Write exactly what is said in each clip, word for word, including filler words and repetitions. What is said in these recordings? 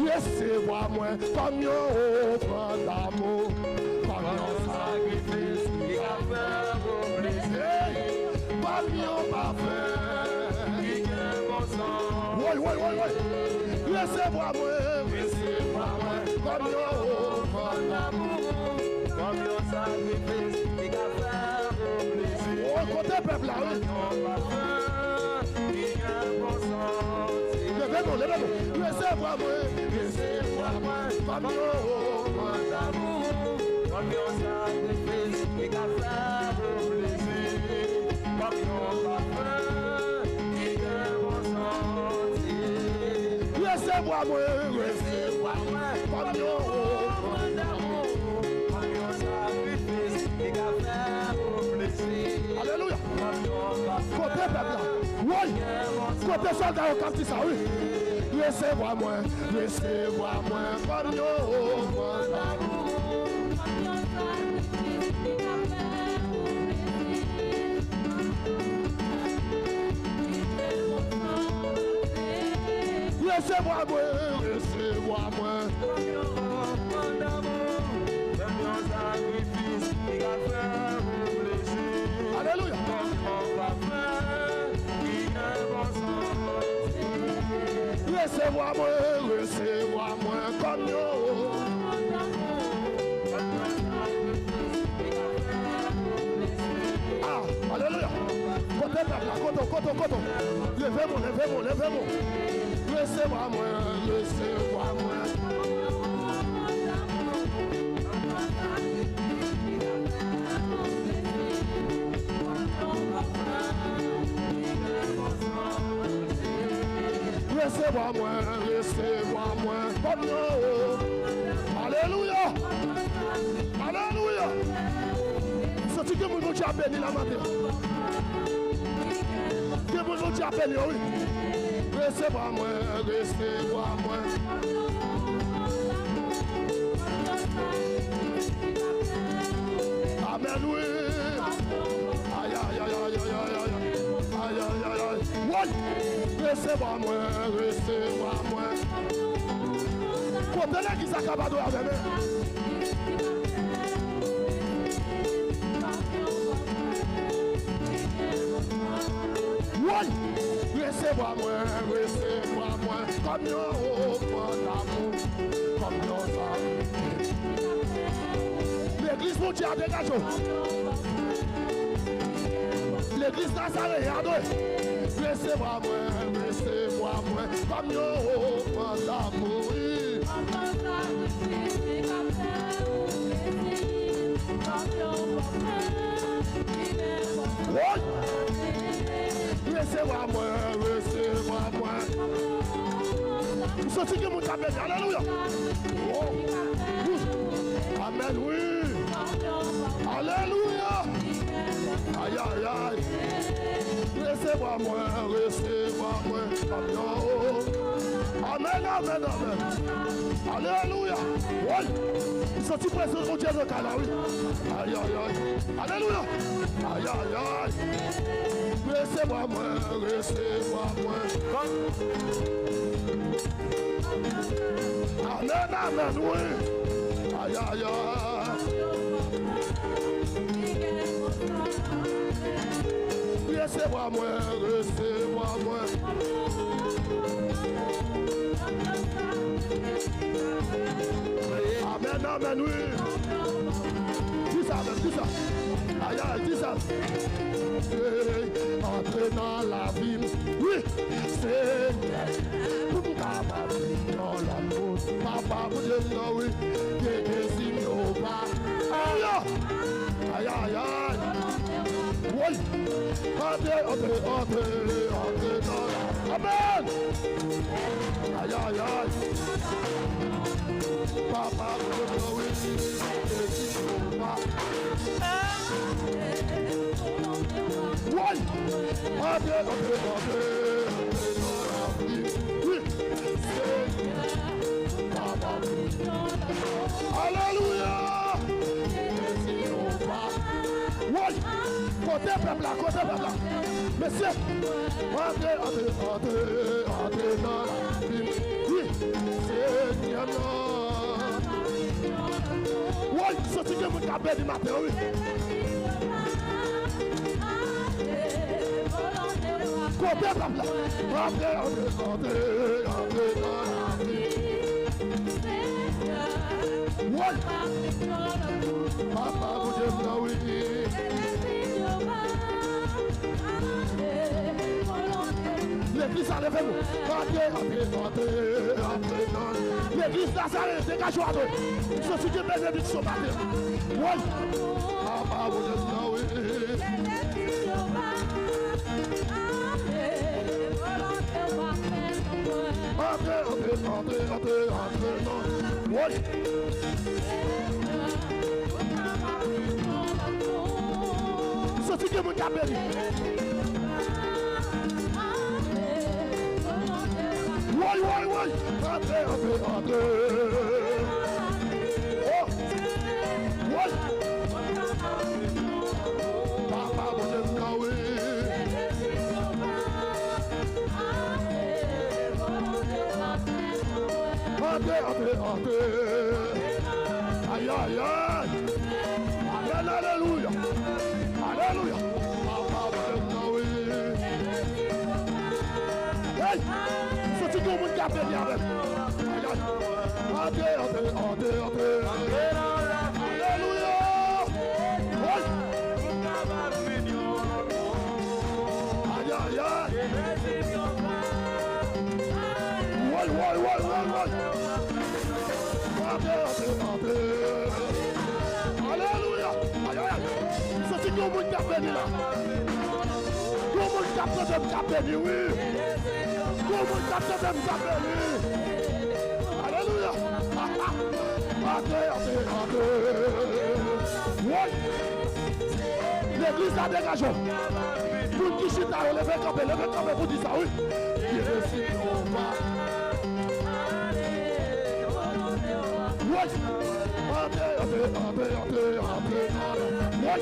Resevwa mwen kòm yon ofrann damou, kòm yon sakrifis ki ka fè ou plezi, kòm yon pafen ki gen bon sant. Woy, woy, woy, woy. Resevwa mwen, resevwa mwen kòm yon ofrann damou, kòm yon sakrifis ki ka fè ou plezi. Woy, kote pèp la, wi. Kòm yon pafen ki gen bon santi. Leve nou, leve nou. Resevwa mwen, resevwa mwen kòm yon ofrann damou, kòm yon sakrifis ki ka fè ou plezi, kòm yon pafen ki gen bon santi. Resevwa mwen, resevwa mwen kòm yon ofrann damou, kòm yon sakrifis ki ka fè ou plezi. Alelouya. Kote pèp la? Woy! Kote sòlda yo k ap di sa, wi? Resevwa mwen, resevwa mwen kòm yon ofrann damou. Resevwa mwen, resevwa mwen. Kòm yon ofrann damou, kòm yon sakrifis ki ka fè ou plezi. Alelouya. Kòm yon pafen ki gen bon santi. Resevwa mwen, resevwa mwen kòm yon. Ah, alelouya. Kote pèp la? Kote w, kote w, kote w? Leve mwen, leve mwen, leve mwen. Resevwa mwen, resevwa mwen. Resevwa mwen, resevwa mwen kòm yon. Alelouya! Alelouya! M santi gen moun Bondye ap beni la maten. Gen moun Bondye ap beni yo, wi. Resevwa mwen, resevwa mwen. Amèn, wi. Ay, ay, ay. Ay, ay, ay, ay. Woy! Resevwa mwen, resevwa mwen. Kote legliz la k ap adore avè m? Woy! Resevwa mwen, resevwa mwen kòm yon ofrann damou, kòm yon sakrifis. Legliz Bondye a, degaje w. Legliz Nazaryen an, adore. Resevwa mwen, resevwa mwen kòm yon ofrann damou, wi. Woy! Resevwa mwen, resevwa mwen. M santi gen moun k ap beni. Alelouya! Oh! Amèn, wi! Alelouya! Ay, ay, ay! Resevwa mwen, resevwa mwen. Amèn, amèn, amèn. Alelouya! Woy! M santi prezans Bondye nan kay la, wi. Ay, ay, ay. Alelouya! Ay, ay, ay. Resevwa mwen, resevwa mwen. Amèn, amèn, wi. Ay, ay, ay. Resevwa mwen, resevwa mwen. Amèn, amèn, wi. Di sa menm, di sa. Ay, ay, di sa. Hey, antre nan lavi m. Wi, Senyè. Pou m kapab viv yon lòt moun. Papa, Bondye m nan, wi. Te dezi m yo pa. Ay, ay, ay. Woy. Antre, antre, antre, antre nan la. Amèn. Ay, ay, ay. Papa, Bondye, wi. Woy. Antre, antre, antre. Wi. Alelouya! Woy! Kote pèp la? Kote pèp la? Mesye! Antre, antre, antre, antre nan lavi m. Wi! Si gen moun k ap beni maten an, wi. Kote pèp la? Antre, antre, antre, antre nan lavi. Woy! Papa Bondye m nan, wi. Legliz la, leve nou. Antre, antre, antre, antre nan legliz Nazaryen, degaje w, adore. M santi gen benediksyon maten. Woy! Papa Bondye m nan, wi. Antre, antre, antre, antre, antre nan. Woy! M santi gen moun k ap beni. Woy, woy, woy! Antre, antre, antre! Oh! Woy! Papa Bondye m nan, wi. Antre, antre, antre. Ay, ay, ay. Amèn, alelouya. Alelouya. Papa Bondye m nan, wi. Hey! M santi gen yon moun k ap beni avè m. Ay, ay. Antre, antre, antre, antre. Alelouya. Hey! Ay, ay, ay. Woy, woy, woy, woy, woy. Antre, antre, antre. Alelouya. Ay, ay, ay. M santi gen yon moun k ap beni la. Gen yon moun k ap tande m k ap beni, wi. Gen yon moun k ap tande m k ap beni. Alelouya. Antre, antre, antre. Woy. Legliz la, degaje w. Moun ki chita yo, leve kanpe, leve kanpe pou di sa, wi. Ki resi Jewova. Woy. Antre, antre, antre, antre, antre. Woy.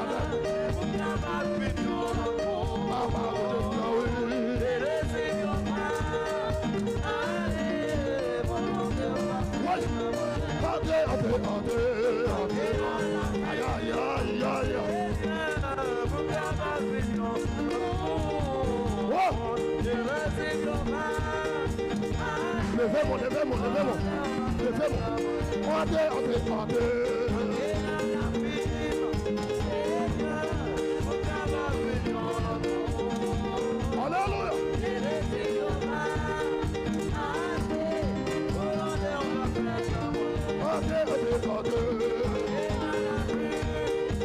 Amèn. Papa, Bondye m nan, wi. Woy. Antre, antre, antre, antre. Ay, ay, ay, ay, ay. Oh! Leve men w, leve men w, leve men w. Leve men w. Antre, antre, antre. Alelouya. Antre, antre, antre.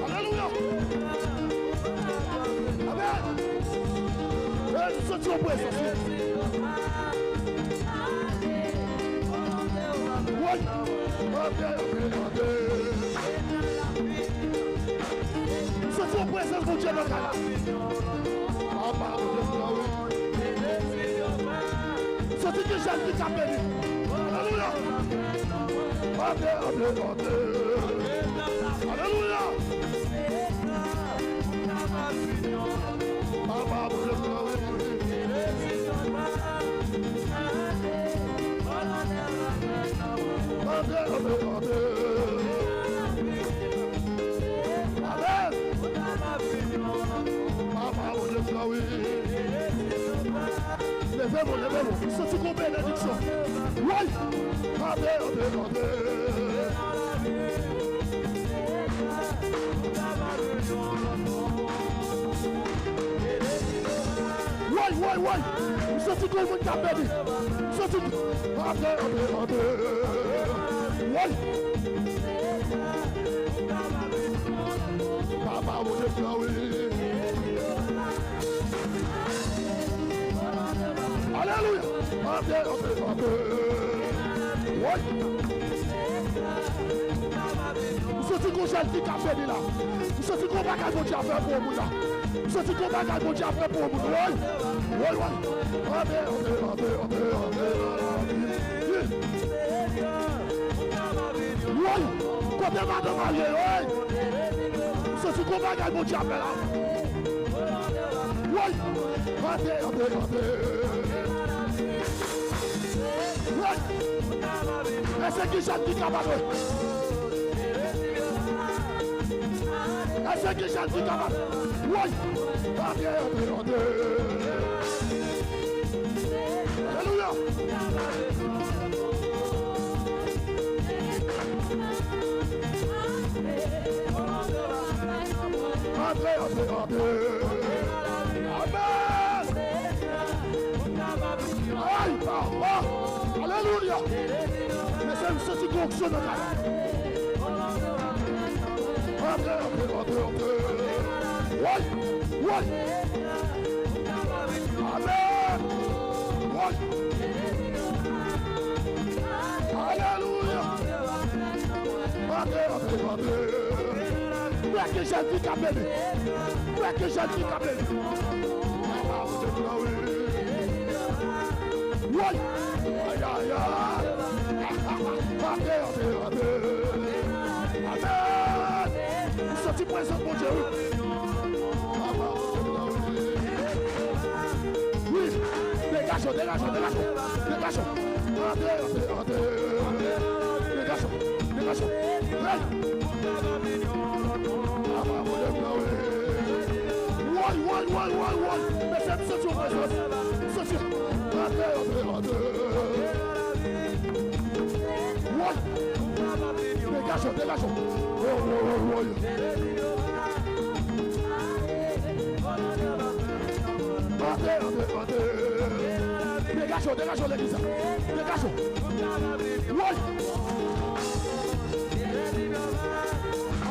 Alelouya. Amèn. Hey, m santi yon prezans, wi. Woy. Antre, antre, antre. M santi yon prezans Bondye nan kay la. Papa, Bondye, wi. Santi gen jèn ki ka beni. Alelouya. Antre, antre, antre. Alelouya. Papa, Bondye, wi. Antre, antre, antre. Amèn. Papa, Bondye, wi. Leve men w, leve men w. M santi gon benediksyon. Woy! Antre, antre, antre. Woy, woy, woy! M santi gon moun k ap beni. M santi. Antre, antre, antre. Woy! Papa, Bondye, wi. Alelouya. Antre, antre, antre. Woy. M santi gon jèn ki ka beni la. M santi gon bagay Bondye ap fè pou yon moun la. M santi gon bagay Bondye ap fè pou yon moun. Woy. Woy, woy. Antre, antre, antre, antre, antre. Woy. Kote madanm marye yo, woy. M santi gon bagay Bondye ap fè la. Woy. Antre, antre, antre. Woy. Èske ki jèn ki ka beni? Se ki Jezi kapab. Woy! Antre, antre, antre. Alelouya! Antre, antre, antre. Amèn! Ay, papa! Alelouya! Mesye, m santi gon onksyon nan kay la. Antre, antre, antre, antre. Woy! Woy! Amèn! Woy! Alelouya! Antre, antre, antre. Frè ke Jezi ka beni. Frè ke Jezi ka beni. Papa, ou te glori. Woy! Ay, ay, ay! Antre, antre, antre! Amèn! M santi prezans Bondye, wi. Papa, ou te glori. Wi! Degaje w, degaje w, degaje w! Degaje w! Antre, antre, antre! Degaje w! Degaje w! Hey! Papa, ou te glori. Woy, woy, woy, woy, woy! Mesye, m santi yon prezans. M santi. Antre, antre, antre. Woy! Degaje w, degaje w. Woy, woy, woy, woy. Antre, antre, antre. Degaje w, degaje w, legliz la. Degaje w. Woy!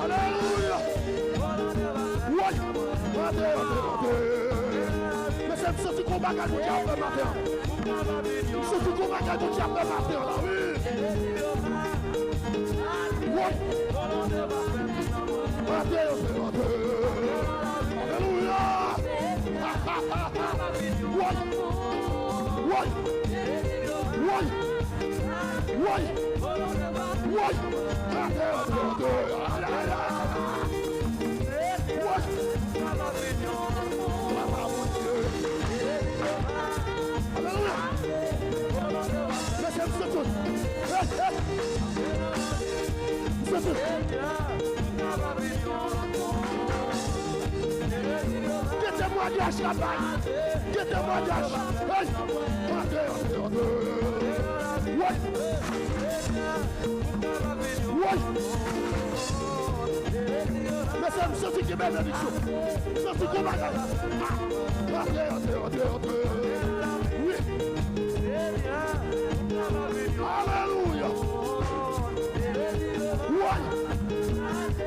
Alelouya! Woy! Antre, antre, antre! Mesye, m santi gon bagay Bondye ap fè maten an. M santi gon bagay Bondye ap fè maten an la, wi. Woy! Antre, antre, antre! Alelouya! Woy! Woy! Woy! Woy! Woy! Antre, antre, antre! Ay, ay, ay! Woy! Papa Bondye! Alelouya! Mesye, m santi. Hey, hey! M santi. Gen temwayaj la bay. Gen temwayaj. Hey! Antre, antre, antre. Woy! Woy! Mesye, m santi gen benediksyon. M santi gen bagay. Ah! Antre, antre, antre, antre. Wi. Alelouya. Woy!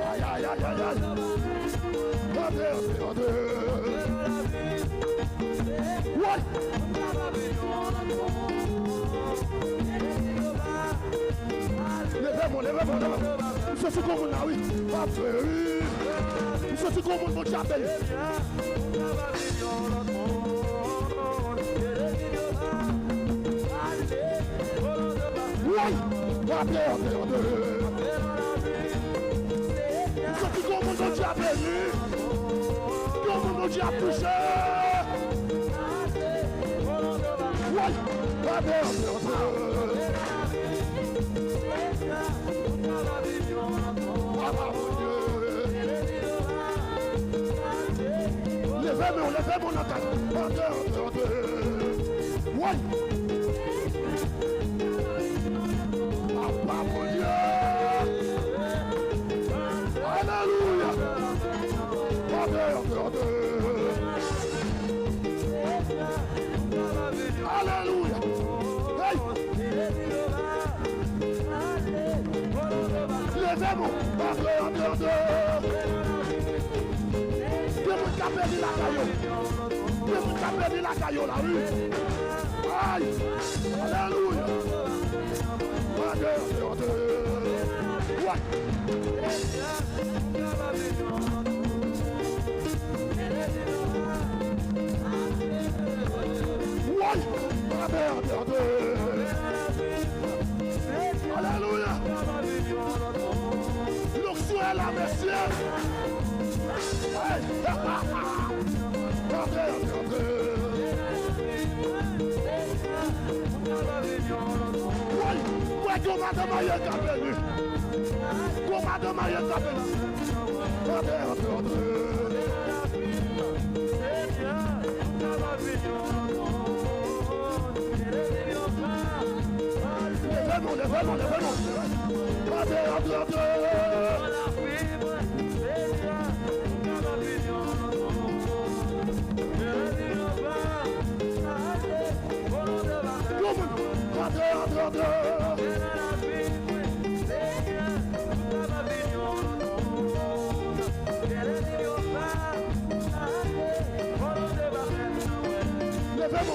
Ay, ay, ay, ay, ay. Antre, antre, antre. Woy! Leve men w, leve men w, leve men w. M santi gon moun la, wi. Antre, wi. M santi gon moun Bondye ap beni. Woy! Antre, antre, antre. M santi gon moun Bondye ap beni. Gon moun Bondye ap touche. Woy! Antre, antre, antre. Papa Bondye. Leve men w, leve men w nan kay. Antre, antre, antre. Woy! Papa Bondye. Alelouya. Antre, antre, antre. Alelouya. Hey! Leve men w. Antre, antre, antre. Gen moun k ap beni lakay yo. Gen moun k ap beni lakay yo la, wi. Ay! Alelouya. Antre, antre, antre. Woy! Woy! Antre, antre, antre. Alelouya! L'onction est là, mesye! Hey! Antre, antre, antre. Woy! Woy, gon madanm marye k ap beni. Gon madanm marye k ap beni. Antre, antre, antre. Leve nou, leve nou, leve nou. Antre, antre, antre. Yon moun. Antre, antre, antre. Leve men w.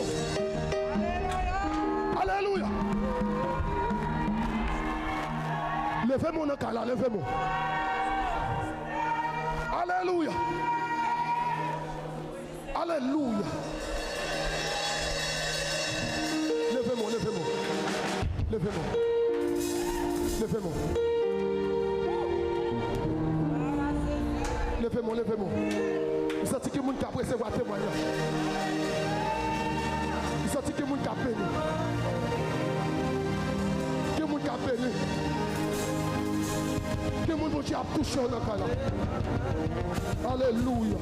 Alelouya. Leve men w nan kay la, leve men w. Alelouya. Alelouya. Leve men w, leve men w. Leve men w. Leve men w, leve men w. M santi gen moun k ap resevwa temwayaj. M santi gen moun k ap beni. Gen moun k ap beni. Gen moun Bondye ap touche yo nan kay la. Alelouya.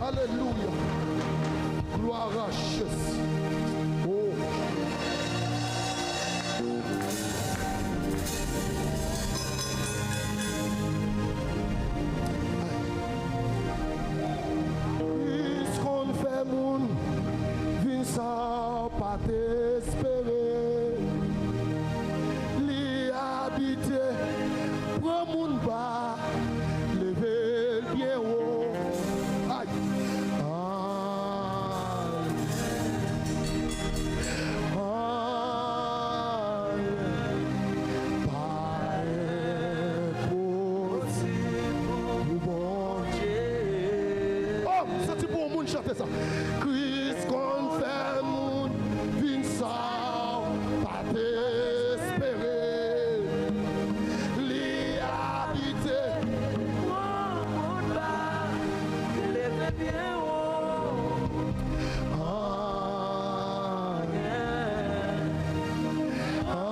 Alelouya. Gloire à Jésus. Oh. Kris konn fè moun vin sa w pa t espere. Li abitye pran moun ba, leve l byen wo. Ay! Ay! Ay! Pa enposib pou Bondye. Oh, m santi pou yon moun chante sa. Kris konn fè moun vin sa w pa t espere. Li abitye pran moun ba, leve byen wo. Anyen, anyen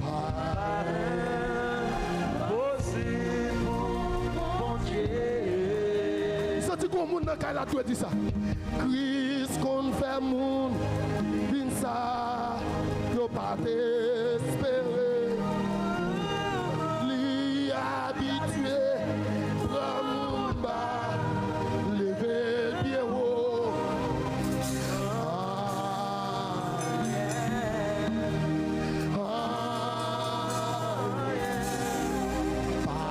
pa enposib pou Bondye. Santi gon moun nan kay la dwe di sa. Kris konn fè moun vin sa yo pa t espere. Li abitye pran moun ba, leve l byen wo. Anyen, anyen pa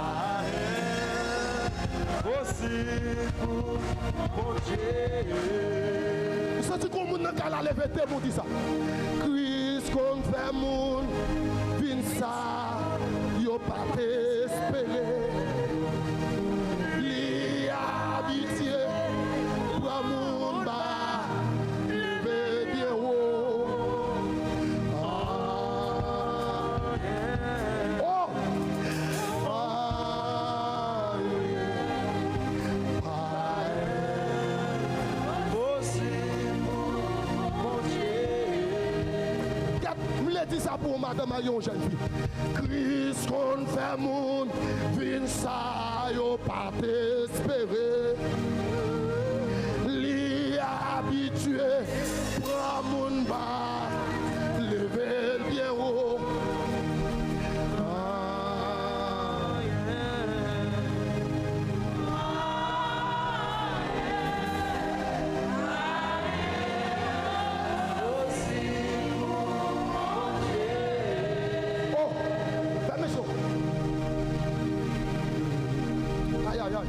enposib pou Bondye. M santi gon moun nan kay la leve de men w di sa. Kris konn fè moun vin sa yo pa t espere. Li abitye pran moun ba, leve byen wo. Anyen. Oh! Anyen pa enposib pou Bondye. Gad, m vle di sa pou yon madanm ak yon jèn fi. Kris konn fè moun vin sa yo pa t espere. Li abitye pran moun ba, leve l byen wo. Anyen, anyen pa enposib pou Bondye. Oh, fèmen je w. Ay, ay, ay.